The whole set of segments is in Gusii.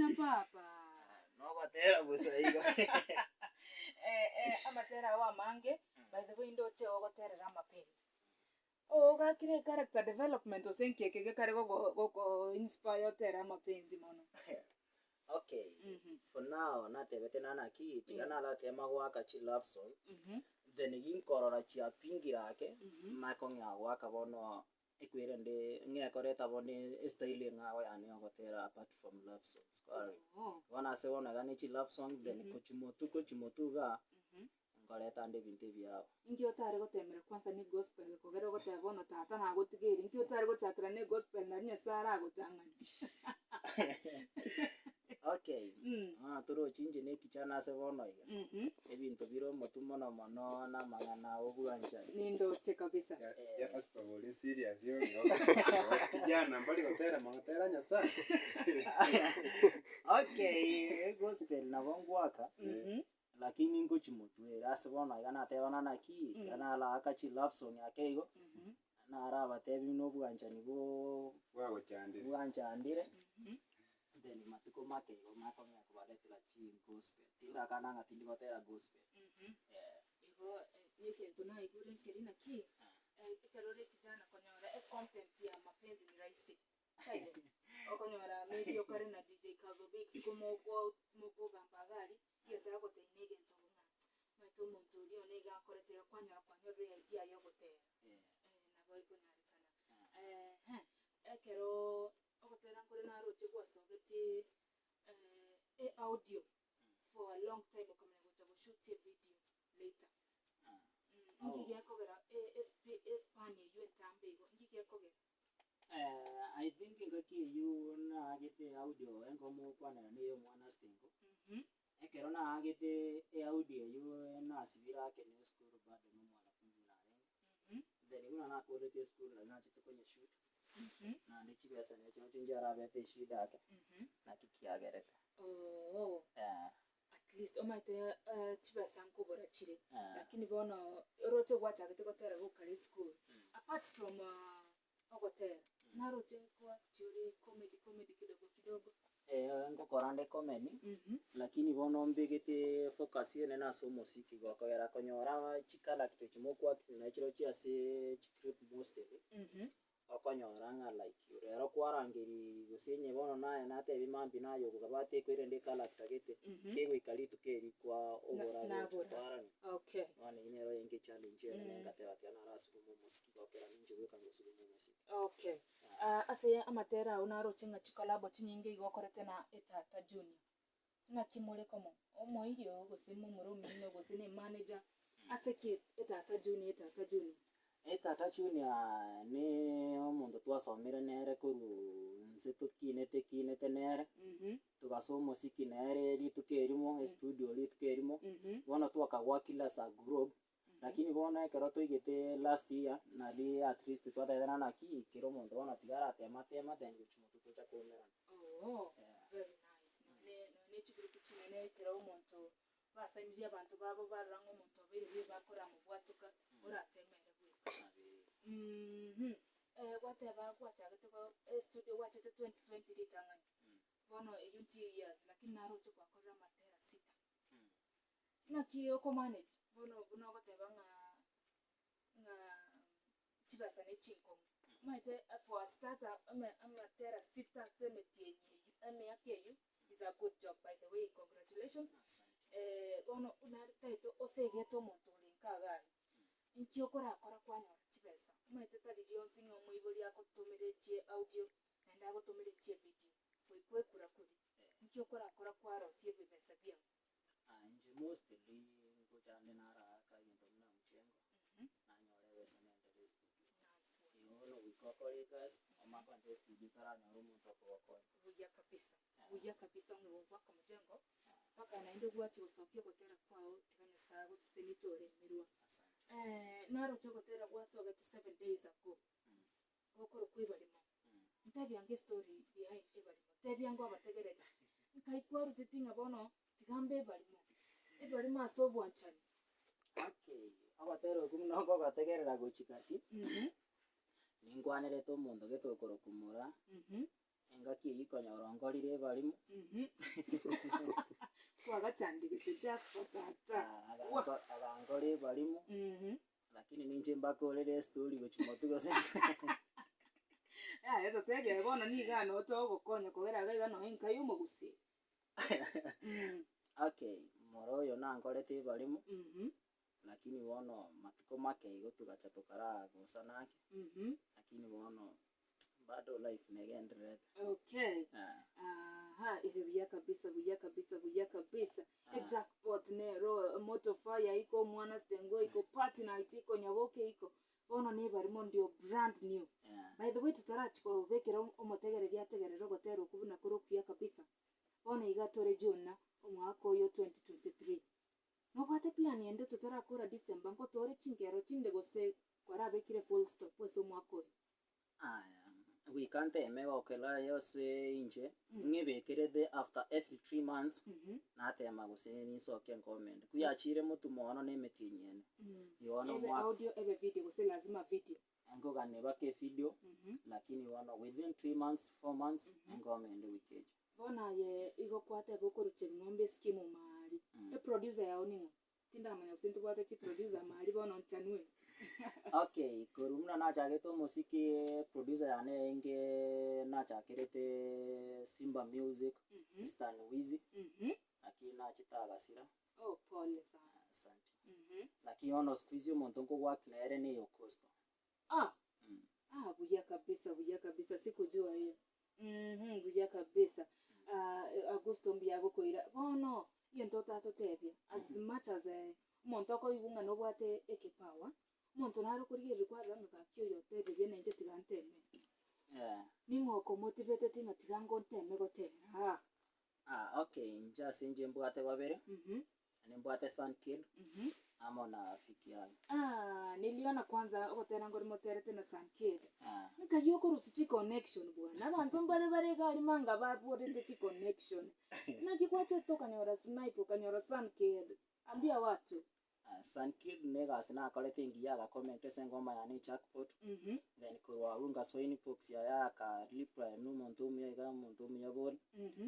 Kina papa. Nogotera bosa igo. Eh, eh, amatera ao amange, by the way ndoche ogoterera amapenzi. Ogakire echaracter development gose nki eke gekare gogo gogo inspire otere amapenzi mono? Okay, for now natebete na naki, tiga naratema goaka chi love song, then ginkorora chiapingire ake, nakong'ea goaka bono ekwerende ng'e koreta bono estyle eng'ao yane ya ogotera apart from love songs kwarora. Bono ase bono iga ne chi love song then kochimotu kochimotu igaa, nkoreta ande ebinto ebiao. Inki otare gotemera kwanza ne gospel kogera ogoteba bono tata nagotigeire, inki otare gochakera ne gospel nari Nyasaye aragotang'ani. Okay, bono torochi inche na ekichana ase bono iga, ebinto bire omotwe mono mono na amang'ana a obwanchani. Nindoche kabisa. Jasper ore serious kijana mbari gotera magotera Nyasaye. Okay, egospel nabo ngoaka, Lakini ngochimotwere ase bono iga natebana naki, tiga naraaka chi love song ake igo, narabatebi buna obwanchani boo Bwagochandire. bwanchandire, then matuko make igo nakong'ea kobaretera chi gospel, tindakana ng'a tindi gotera gospel, eh. Igo negento naigure nkeri naki, ekero ore ekijana konyora econtent ya mapenzi ni rahisi. Taibo, okonyora maybe okare na DJ Calvo Biggs komoko mokogamba iga aria, egento agotebia na egento ng'a omanyete omonto oria one iga akorete iga kwanyora kwanyorire idea ya ogotera, nabo ekonyarekana. Ehe, ekeroo ogotera nkore naroche gwasogetie eaudio for a long time okamanya gocha goshoot evideo later. Inki gekogera esp- espan eywo entambe igo, inki gekogera? I think engaki eywo naagete audio engo mogokwanera na eya omwana Astengo, ekero naagete eaudio eywo nasibire ake na esukuru bado na omwanafunzi narenge, then buna nakorete esukuru nari nachete konyeshoot, naende chibesa nachirochio nchiarabete eshida ake, naki kiagerete. Oo, at least omanyete chibesa nkobora chire, lakini bono oroche gwachagete gotera gokare esukuru, apart from ogotera, naroche nkoact ore comedy comedy kidogo kidogo. Eeh ngokora nde comedy, lakini bono mbegete focus enene ase omosiki gokogera konyora chicharacter echi mokoact nachirochio ase chiclip mostly. Okonyora ng'a like rero kwarangeria gose onye bono naye natebia mambia naye okobwate ekwerende echaracter gete, kegoika rituko eri kwa obora gocha Nabora. kwarani. Okay. Bono eyio nero yarenge echallenge enene ngateba tiga narasukuma omosiki gokera ninche bweka ngosukuma omosiki. Okay. Ah, ase amatera ao naroche ng'a chikolabo chinyinge igo okorete na Etata Junior. Naki more komo, omoiri oo gose momura omino gose ne manager, ase ki etata junior etata junior? Etata junior ne omonto twasomire nere korwa nse tokinete kinete nere, togasoa omosiki nere rituko erimo, estudio rituko erimo, bono twakagwakire as a group, lakini bono ekero toigete last year, nari atleast twatebana naki kera omonto bono tiga aratema tema then gochia motwe tocha koumerana. Oo, very nice. Nonye nonye chigurupu chinene ekero omonto basainirie abanto babo barora ng'a omonto obeire buya bakoramobwatoka orateme ere bweka. Mh, gwateba gwachagete go estudio gwachete 2020 ritang'ani, bono eywo two years lakini naroche gwakorire amatera sita. Naki okomanage bono buna ogoteba ng'a ng'a chibesa ne chinkong'u. Omanyete for a starter ame- amatera sita ase emetienyi eywo emiaka eywo is a good job by the way congratulations. Bono buna taito osegete omonto ore nka iga aria, inki okorakora kwanyora chibesa? Omanyete tari rionsi ng'a omoibori agotomere chie audio naende agotomere chie video, goika ekura kuri, inki okorakora kwarosia ebibesa biago? Inche mostly ngocha ande naraaka egento buna mchengo, nanyora ebesa nendere estudio. Igo bono goika okore egasi, omanye kogenda estudio otaranyora omonto okogokonya. Buya kabisa, buya kabisa onge gogoaka mjengo, mpaka naende gwachia gosokia ogotera kwao tiga Nyasaye agosesenie toremerwa. Asante. Naroche ogotera gwasogete seven days ago, gokorokwa ebarimo, ntebia ange estory behind ebarimo, tebia ango abategereri, nkai kwaruseti ng'a bono tiga mbe ebarimo, ebarimo ase obwanchani. Okay, ogotera okwo buna okogotegerera gochia gati, ninkwanerete omonto gete okorokwa Moraa, Engaki eyio konyora onkorire ebarimo. Kwagachandegete Jasper tata. Agankora ebarimo, lakini ninche mbakorere estory gochia motwe gose. Yaya totebie aye bono nigo aa noo togokonya kogera iga iga noe enka ya omogusii. Okay, moro oyo nankorete ebarimo, lakini bono matuko make igo togacha tokaragosana ake, lakini bono Bado life negendererete. Okay. Eh. Aha, ere buya kabisa, buya kabisa, buya kabisa. E jackpot nero, moto fire iko, omwana sitengo iko, party night iko, nyaboke iko. Bono nebarimo ndio brand new. Yeah. By the way totarachia kobekera omotegereri ategerere ogotera okwo buna kore okuya kabisa. Bono iga tore June omwaka oyo 2023. Nobwate plan ende totarakora December nkotore chingero chinde gose kwarabekire full stop ase omwaka oyo? Aya, goika nteme gokera ase inche, ng'ebekerete after every 3 months, natema gose ninsokie enkomende. Koyachire motwe mono na emetienyi ene, igo bono Ebe omwaka audio ebe video gose lazima video. nkogania baka evideo, lakini bono within 3 months, 4 months, enkomende goika eche. Bono aye igo kwateba okorucha ebing'ombe eskimu maari, eproducer yao ning'o? Tindamanya gose ntobwate chiproducer maari bono nchanue. Okay, korwa buna nachagete omosiki producer yane enge nachakerete Simba Music, Eastern Wizzy, lakini nachete agasira. Oh pole sana. Asante. Lakini bono siku hizi omonto nkogwaki nere na Eyokosto. Ah, ah buya kabisa buya kabisa sikujua hiyo. Buya kabisa. Ah, Augusto mbuya agokoira. Bono egento otatotebia as much as omonto okoigwa ng'a nobwate ekipawa, omonto nare okorigereria kwarora ng'a gaki oyo otebia buya nainche tiga nteme. Ning'o okomotiveteti ng'a tiga ngo nteme gotera aa. Ah okay, inche ase inche mbwate babere, nimbwate Sunkid amo na Fikiayo. Ah, niliona kwanza ogotera nkore moterete na Sunkid. Nkai okorusia chiconnection bwana, abanto mbare bare iga aria manga baborete chiconnection. Naki gwachete okanyora Sniper okanyora Sunkid, ambia watu. Sunkid na egasi nakorete engiya agakomenta ase engoma yane ejackpot, then korwa abwo ngasoa inbox yaye aka reply buna omonto omuya iga omonto omuya bori,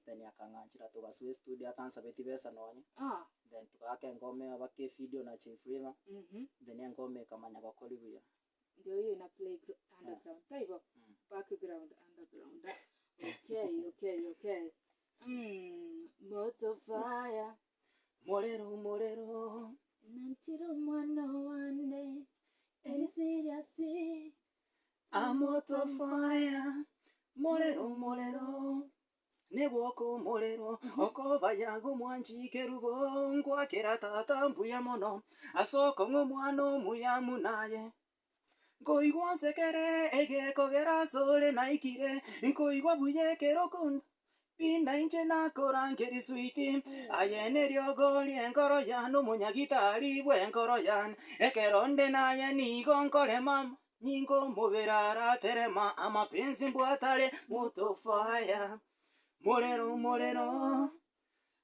then akang'anchera togasoa estudio atansabeti besa nonye, then togaaka engoma eye baka evideo na Jay Flavour, then engoma ekamanya gokori buya. Ndio hiyo ina play underground taibo? Background underground ah. Okay okay okay moto fire. Morero morero. Nanchire omwana one eri serious. Amoto fire, morero morero, negwoka omorero, okoba yago omwanchi kerubo, nkwakera tata mbuya mono, ase okong'a omwana omuya muna aye. Nkoigwa nsekere egekogera asore naikire, nkoigwa buya ekero kondo bina inche nakorangeria sweet, aye neriogo ri'enkoro yane omonyagitari bw'enkoro yane, ekero nde naye nigo nkorema nyinga omobere araterema amapenzi mbwatare moto fire, morero morero,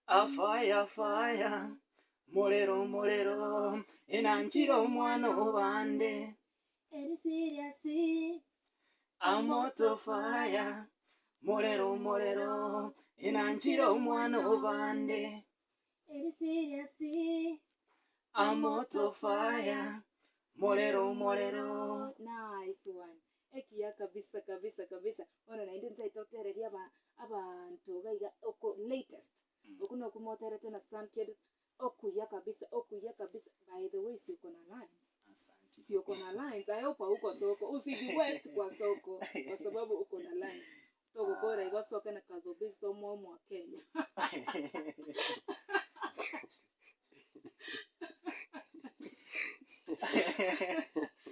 afire fire, morero morero, enanchire omwana obande. Eri serious. Amoto fire, morero morero, enanchire omwana obande. Eri serious. Amoto fire, morero morero. Nice one. Ekiya kabisa kabisa kabisa. Bono naende ntaete otereria aba abanto iga iga oko latest. Okwo nokwo moterete na Sunkid okuya kabisa okuya kabisa. By the way si uko na lines. Asante. Si uko na lines. I hope hauko soko. Usiji waste kwa soko kwa sababu uko na lines. Togokora igo soke na Kazo Big somo mwa Kenya.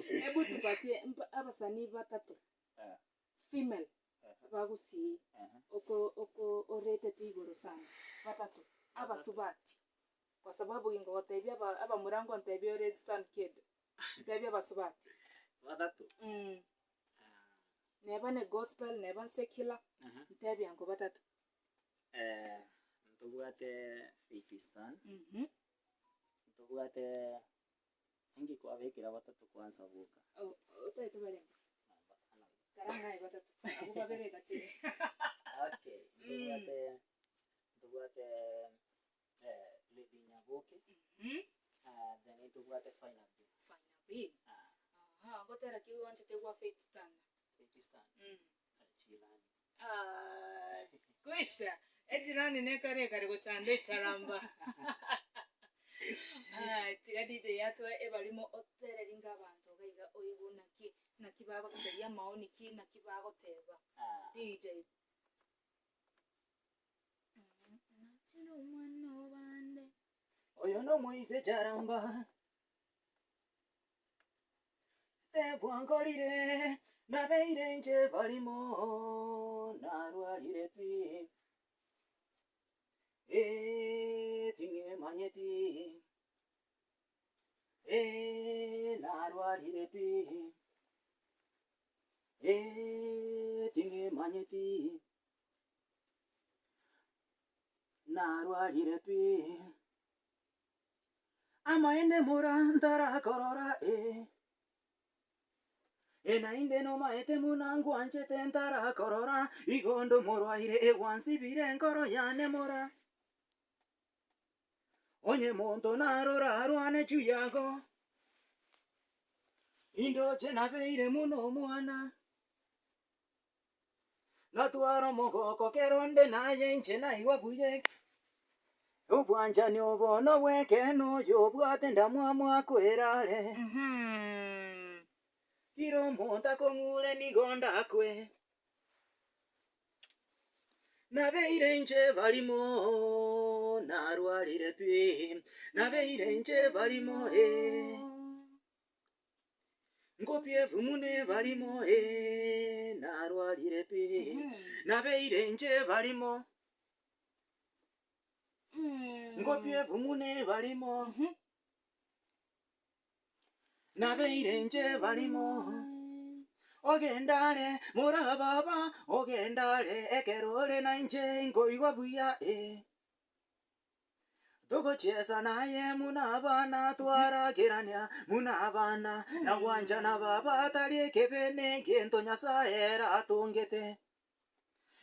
Hebu tupatie abasanii batatu female bagusii oko oko oretete igoro sana batatu abasubati kwa sababu gingogotebia aba abamura ngontebia ore Sunkid ntebie abasubati. Batatu? Neba ne gospel neba secular ntebia nko batatu. Ntobwate Faith Stan, ntobwate inki kwabekera batatu kwanza boka? Otaete barenge? Karang'ae batatu, abwo babere gachire. Okay, ntobwate ntobwate Lady Nyaboke, then ntobwate Fina B. Fina B. Aha, ngotera ki oanchete gwa Faith Stana? Faith Stana? Chirani. Aah, kwisha, echirani nekare ekare gochanda echaramba. Aah, tiga DJ atoe ebarimo otereri inga abanto iga iga oigwe naki, naki bagoteria amaoni ki, naki bagoteba. DJ. Nachire omwana obande. Oyo nomoise charamba. Tebwankorire, nabeire inche barimo, narwarire pi, eh, ting'emanyeti, eh, narwarire pi, eh, ting'emanyeti, narwarire pi. Amaene mora ntarakorora eh. Eh naende nomaete buna ngwanchete ntarakorora, igo ndomorwaire egwansibire enkoro yane mora. Onye monto narora arwane chuyago, indoche nabeire buna omwana. Natware omogoko kero onde naye inche naigwa buya, obwanchani obo nobw'ekeene oyo obwate endamwamu akoerare. Kera omonto akong'ure nigo ndakwe, nabeire inche barimo narwarire pi, nabeire inche barimo eh. Ngopie efumu nebarimo eh, narwarire pi, nabeire inche barimo. Ngopie efumu nebarimo, nabeire inche barimo. Ogende are morababa, ogende are ekero ore nainche nkoigwa buya eh. Togochiesa naye buna abana twaragerania buna abana, na gwanchana baba tari ekebe negento Nyasae ere atongete.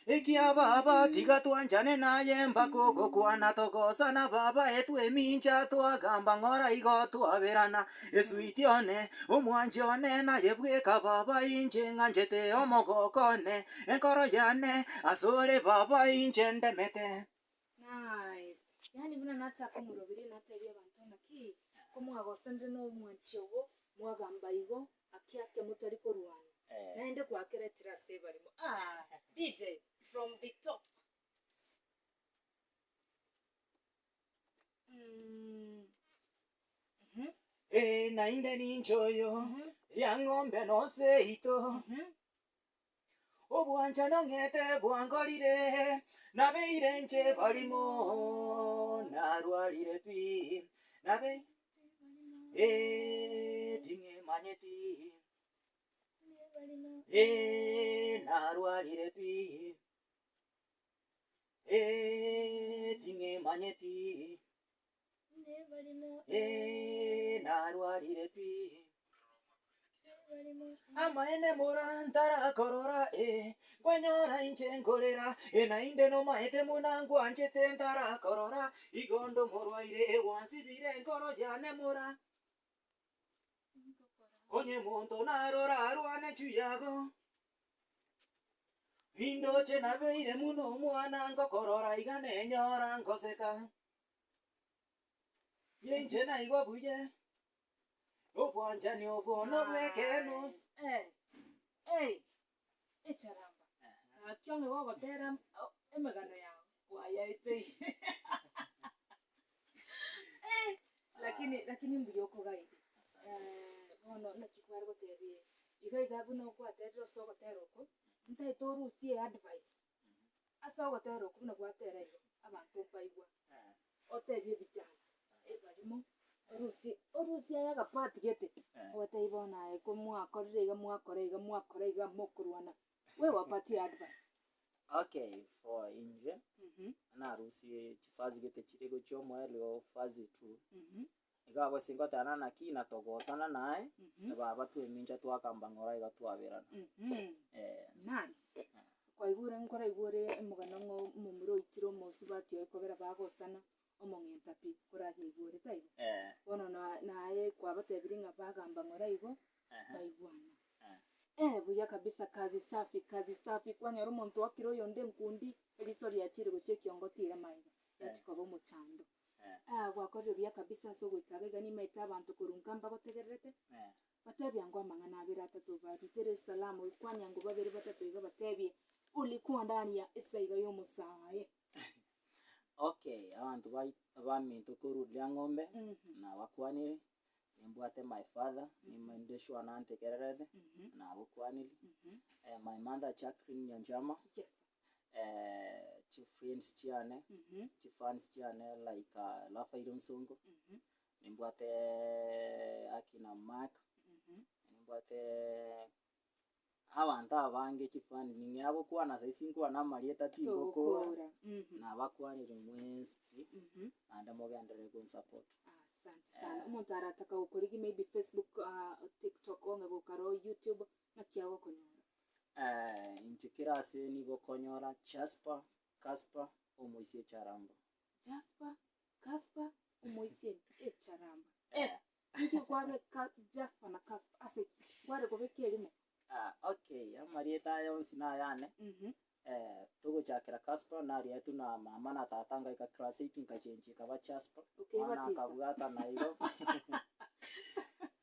Ekia baba tiga twanchane naye mpaka ogokwana togosana baba etwemincha twagamba ng'ora igo twaberana. Eswiti one, omwanchi one naye bweka baba inche ng'anchete omogoko one, enkoro yane asore baba inche ndemete. Nice. Yaani buna nachaka omorobiri natebia abanto naki komwagosanire na omwanchi ogo mwagamba igo ake ake motari korwana naende gwakeretire ase ebarimo aah DJ from the top. Mm. Mhm. Ee, naende ninche oyo, riang'ombe noseito. Mhm. Obwanchani ong'ete bwangorire, nabeire inche barimo, narwarire pi, nabe eh, ting'emanyeti, eh, narwarire pi, eh, ting'emanyeti, eh, narwarire pi. Amaene mora ntarakorora eh, Nkwenyora inche nkorera eh, Naende nomaete buna nkwanchete ntarakorora, Igo ndomorwaire eh, Gwansibire enkoro yane mora. Onye monto narora arwane chuyago, Indoche nabeire buna omwana ngokorora iga nenyora ngoseka. Inche naigwa buya. Obwanchani obo nobw'ekeene. Nice. Eh, eh, echaramba. Gaki onge gogotera emegano yago kwayaeteire. Eh, lakini lakini mbuya okogaidi. Bono naki kware gotebia iga iga buna okwaterire ase ogotera oko, ntaete orusie eadvice ase ogotera oko buna gwatera igo, abanto mbaigwa. Otebie vijana, ebarimo, orusie orusie aye agapart gete, obatebie bono aye ko mwakorire iga mwakora iga mwakora iga mokorwana, we wapatie advice. Okay, for inche, narusie chifasi gete chire gochia omoerio fasi two, iga abwo ase ngotebana naki natogosana naye, baba twemincha twakamba ng'ora iga twaberana, eh. Nice. Kwaigure nkoraigwe ore omogano ng'a omomura oitire omosubati oye kobera bagosana omong'enta pi, korayaigwe ore taibo? Bono na naye kwabatebirie ng'a bagamba ng'ora igo, baigwana. Eh buya kabisa kazi safi kazi safi kwanyora omonto oakire oyonde enkundi, eriso riachire gochia ekiongo tira maega, riachia koba omochando. Gwakorire buya kabisa ase ogoika iga iga nimaete abanto korwa nka mbagotegererete, Batebie ango amang'ana abere atato, barutere esalamu, kwane ango babere batato iga batebie, Ulikuwa ndani ya esaiga y'omosae. Okay, abanto bai- baminto korwa Riang'ombe, nabakwanire, nimbwate my father, nimende sure nantegererete, nagokwanire, my mother Jacqueline Nyanchama, Yes. chifriends chiane, chifans chiane like Raphael Onsongo, Nimbwate akina Mark, nimbwate abanto abange chifani ning'ea gokwana ase sinkwana amarieta tingokora, Togokora. Nabakwanire mwensi pi, naende mogenderere gonsupport. Asante sana. Omonto arataka gokorigia maybe Facebook, TikTok ong'e gokara oo YouTube, naki agokonyora? Inche kera ase nigo okonyora Jasper Casper omoisia Echarambo. Jasper Casper omoisia echaramba. Eh, inki kwabeka Jasper na Casper ase ki? Kware kobeka erimo? Ah, okay, amarieta aya onsi nayane. Eh, togochakera Casper narietwe na mama na tata ngaika class eight nkachenchia ekaba Jasper. Okay, Bono batisa. akabwata na igo.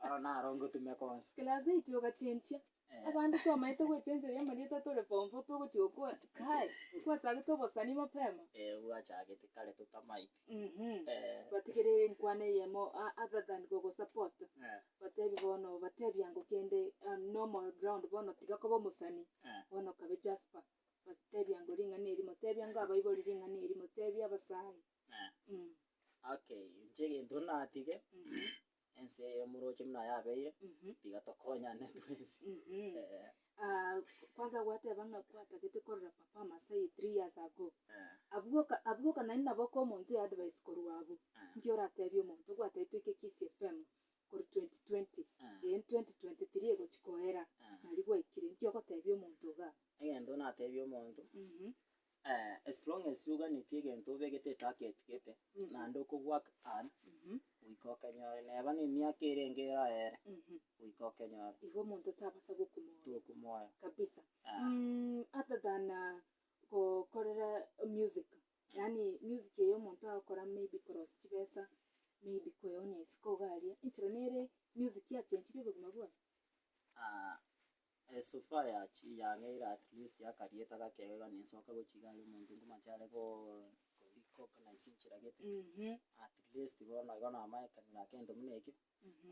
Bono naro ngotumeka onsi. Class eight ogachenchia. Abande twamaete gwechencheria amarieta tore form four togochia gokwa kai, twachagete obosani mapema. Eh, bwachagete kare totamaeti. Mh, Eh. batigere enkwana eyemo a- other than gogosupport, Eh. batebi bono batebi ango kende normal ground bono tiga koba omosani, Eh. bono kabe Jasper, batebi ango ring'ana erimo, tebi ango abaibori ring'ana erimo, tebi abasae. Eh. Mh. Okay, inche egento natige, ense eye moroche buna yabeire, tiga tokonyane twensi. Eh. Ah, kwanza gwateba ng'a kwatagete korora papa Masai 3 years ago, abwo oka abwo oka naende nabo okoa omonto eadvice korwa abwo, nki oratebie omonto gwatebete toike Kisii FM korwa 2020, eye 2023 egochi koera, nari gwaikire, nki ogotebia omonto igaa? Egento natebie omonto, As long as oganetie egento obegete etarget gete, naende oko work hard, goika okenyore neba na emiaka erenge eraere, goika okenyore. Igo omonto tabasa gokumoyo. Tokumoyo. Kabisa. Other than gokorera music, yaani music eye omonto agokora maybe korosia chibesa, maybe koeonia isiko iga aria, enchera nere music yachenchirie obogima bwaye? Esufa yachi yang'eire at least akarieta gake iga ninsoka gochia iga aria omonto nkomache are koo korecognize enchera gete, at least bono igo namaekanire ake egento buna ekio,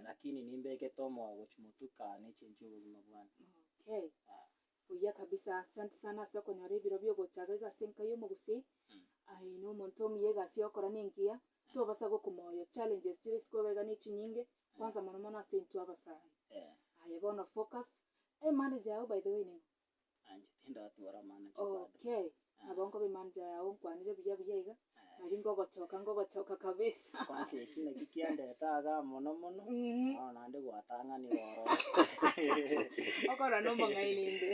lakini nimbekete omoyo gochia motwe kane echenchie obogima bwane. Okay, buya kabisa asante sana ase okonyora ebiro bia ogochaga iga ase enka ya omogusii, aye na omonto omuya egasi ogokora na engiya, tobasa gokomoyo challenges chire isiko iga iga na echinyinge, kwanza mono mono ase intwe abasae. Aye bono focus, emanager yao by the way ning'o? Inche tindatwara manager bado. Okay, nabo nkoba emanager yao nkwanire buya buya iga, nari ngogochoka ngogochoka kabisa. Kwanza eki naki kiandeta igaa mono mono, bono naende gwatang'anire ororo. Okorora na omong'aini inde.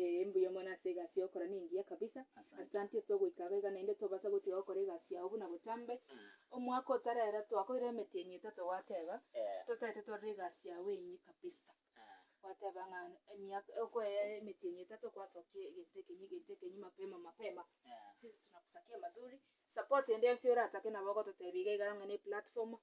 Ee mbuya mono ase egasi ogokora nengiya kabisa, Asante. asante ase ogoika iga iga naende tobasa gotiga gokora egasi yago buna botambe, omwaka otarera twakorire emetienyi etato gwateba, totaete torore egasi yago enyia kabisa. Gwateba ng'a emiaka okoe emetienyi etato kwasokia egento ekenyia egento ekenyia mapema mapema, sisi tunakutakia mazuri, support ende yonsi oratake nabo ogototebia iga iga ng'a ne platform.